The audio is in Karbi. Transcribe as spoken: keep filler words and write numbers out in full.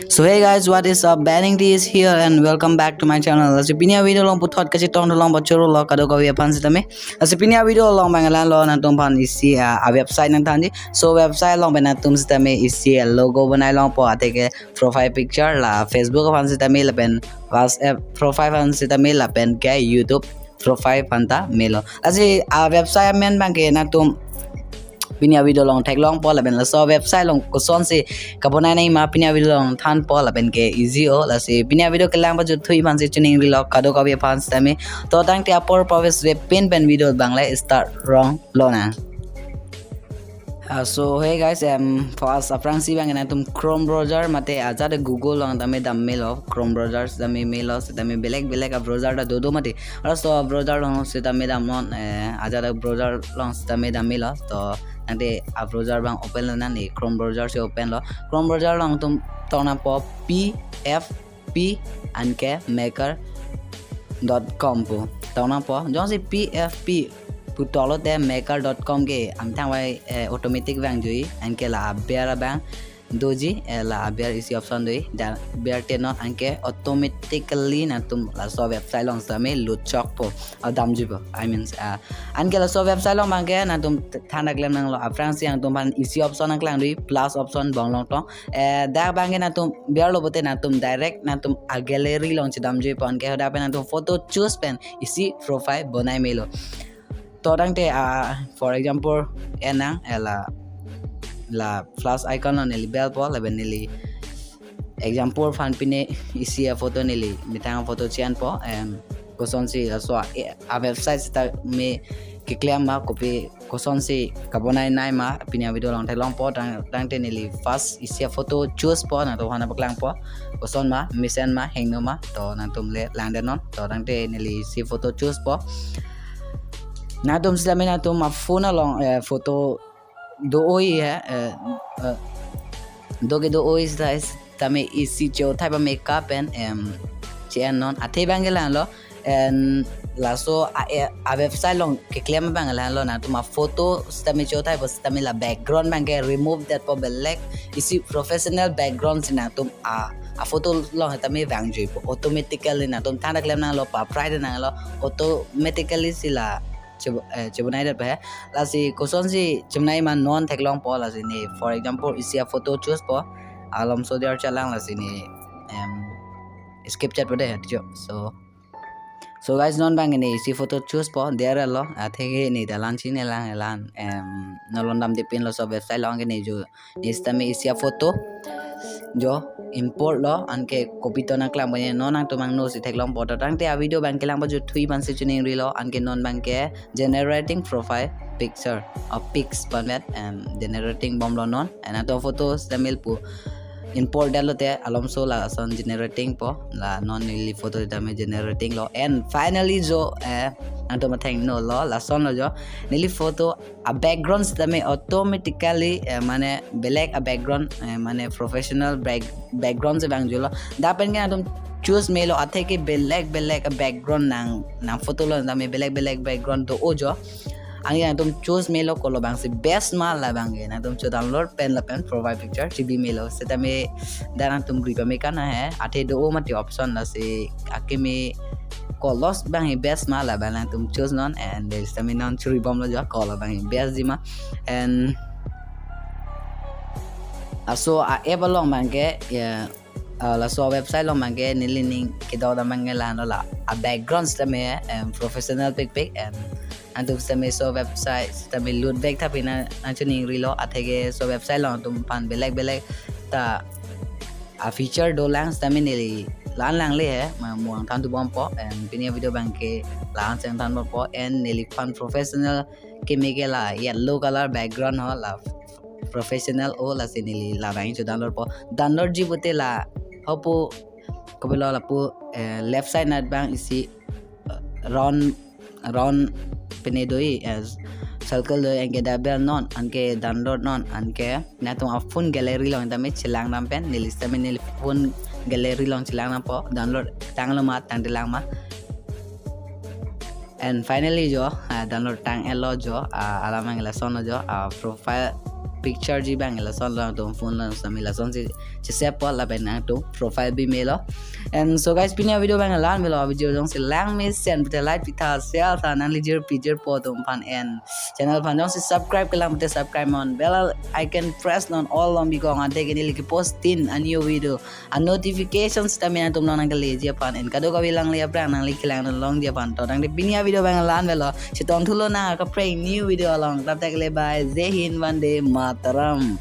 So hey guys, what is up? Banning T is here and welcome back to my channel. Lasi pini a-video along puthot kachetong thalong pachoro lo kadokave aphan sitame. Lasi pini a-video along bang la lo nangtum aphan isi a, a website nangthanji. So website along pen nangtum sitame isi a logo bonai longpo, atheke profile picture la Facebook aphan sitame lapen WhatsApp profile aphan sitame lapen ke YouTube profile aphan ta melo. Lasi a website amen bang ke nangtum pini a-video along theklongpo lapen laso website along kosonsi kabonai nangji ma pini a-video along thanpo lapen ke easy o. Lasi pini a-video kelang pajut thui aphansi choningri lo kadokave aphan sitame. To tangte apor paves repin pen video bang le start rong lonang. Uh, so hey guys, um, first aphrangsi bang nangtum Chrome browser mate ajat Google along tame dam melo, Chrome browser tame melo, sitame belek belek a browser ta dodo mate. Laso browser along sitame damnon, eh, ajat browser along sitame dam melo. To tangte a browser bang open lonang, ne Chrome browser si open lo. Chrome browser along nangtum tong nangpo P F P anke maker dot com pu. Tong nangpo. Jongsi P F P pu tong lote maker dot com ke amethang vai, eh, automatic vangjuiji, anke la aber abang doji, eh, la aber isi option doji, dak aber te non anke automatically nangtum laso website along sitame lut chokpo, ah, damjupo. I mean, ah, anke laso website along bang ke nangtum than ta klem nanglo, aphrangsi nangtum aphan isi option nangklang doji, plus option bong long tong. Eh, dak bang ke nangtum aber lo pute nangtum direct nangtum a gallery along chedamjuipo, anke hadak pen nangtum photo choose pen isi profile bonai melo. To tangte, ah, for example, enang, eh, la, la plus icon along neli belpo, lapen neli example aphan pine isi a photo neli methang photo che-enpo, em, kosonsi laso a, eh, a website sitame keklem ma, kopi kosonsi kabonai nangji ma pini a-video along theklongpo. Tang, tangte neli first isi a photo choose po, nangtum aphan paklangpo. Koson ma, mesen ma, hingno ma, to nangtum le langdetnon. To tangte neli isi photo choose po. Nangtum sitame nangtum a phone along, eh, photo do-oi he, eh, eh, do ke do-oi sita, sitame isi cho thai pa makeup pen, em, che-ennon. Athe bang ke lang lo, en laso a, eh, a website along keklem bang lang lo, nangtum a photo sitame cho thai pa sitame la background bang ke remove detpo, belek isi professional background si nangtum a, a photo along sitame vangjuipo. Automatically nangtum than ta klem nanglo, pa apply ta nanglo, automatically si la che, eh, chebonai detpo he. Lasi kosonsi chebonai ma non theklongpo, lasi ne, for example, isi a photo choose po, alomso der chelang, lasi ne, em, skip chet po dei, jo. So, so guys, non bang ne isi photo choose po, der lo, atheke ne dalan chine lang, elan, em, non longdam dipin laso website along ke ne jo, ne sitame isi a photo jo import lo, anke kopi to nangklang bang ne, non nangtum angno si theklongpo. To tangte a-video bang kelang pajut thui aphansi choningri lo, anke non bang ke generating profile picture or pics pu pen, em, generating bomlo non. And ato photo sitame pu import detlo te alomso lason generating po, la non neli photo sitame generating lo. And finally jo, eh, nangtum athengno lo, lason lo jo, neli photo a background sitame automatically, eh, mane belek a background, eh, mane professional back, background si vangjuilo. Dak pen ke nangtum choose melo, atheke belek belek a background nang, nang photo along sitame belek belek background do-o jo. Anke nangtum choose melo kolo bang si best ma, la bang ke nangtum cho download pen lapen profile picture chebi melo. Sitame dak nangtum ri pame kana he, athe do-o mati option, lasi akimi kolos bang he best ma, la bang nangtum choose non, and then sitame non churi bomlo jo kolo bang he bestji ma. And laso a app along bang ke, ya, uh, laso website along bang ke neli ning kedo dam bang ke la no la a background sitame, em, professional pikpik, and nangtum sitame laso website sitame lut vek tha pi nang, nangchoningrilo, atheke laso website along nangtum aphan belek belek ta a feature dolang sitame neli la-an langle he, ma mo nangthan thu bompo, em, pini a-video bang ke la-an si nangthan bompo, and neliphan professional keme ke la yellow color background ho, la professional o, lasi neli la bang cho download po. Download ji pute la hopu kopilo lapu, eh, left side nat bang isi, eh, round, round pine doji, eh, circle doji, anke dak belnon, anke download non, anke nangtum a phone gallery along tame chelang dam pen, neli sitame neli phone gallery along chelang dampo, download tanglo ma, tangte lang ma. And finally jo, ah, download tang-etlo jo, ah, alam bang lason lo jo, ah, profile picture ji abang lason lo, nangtum phone along sami lasonsi chesave po lapen nangtum profile bi melo. And so guys, pini avideo abang la-an avelo, avideo jongsi lang mesen pute like pitha, share tha, nangli jirpi jirpo atum aphan, and channel aphan jongsi subscribe kelang pute subscribe non, bell icon press non all along, bikong ante ke neli kepost tin a new video a notification sitame nangtum along nangkeleji aphan, and kadokave alangli aphrang nangli kelang longji aphan. To tangte pini avideo abang la-an avelo, chetong thulonang akaprek new video along, tab tak le bye, Jai Hind, Vande Mataram.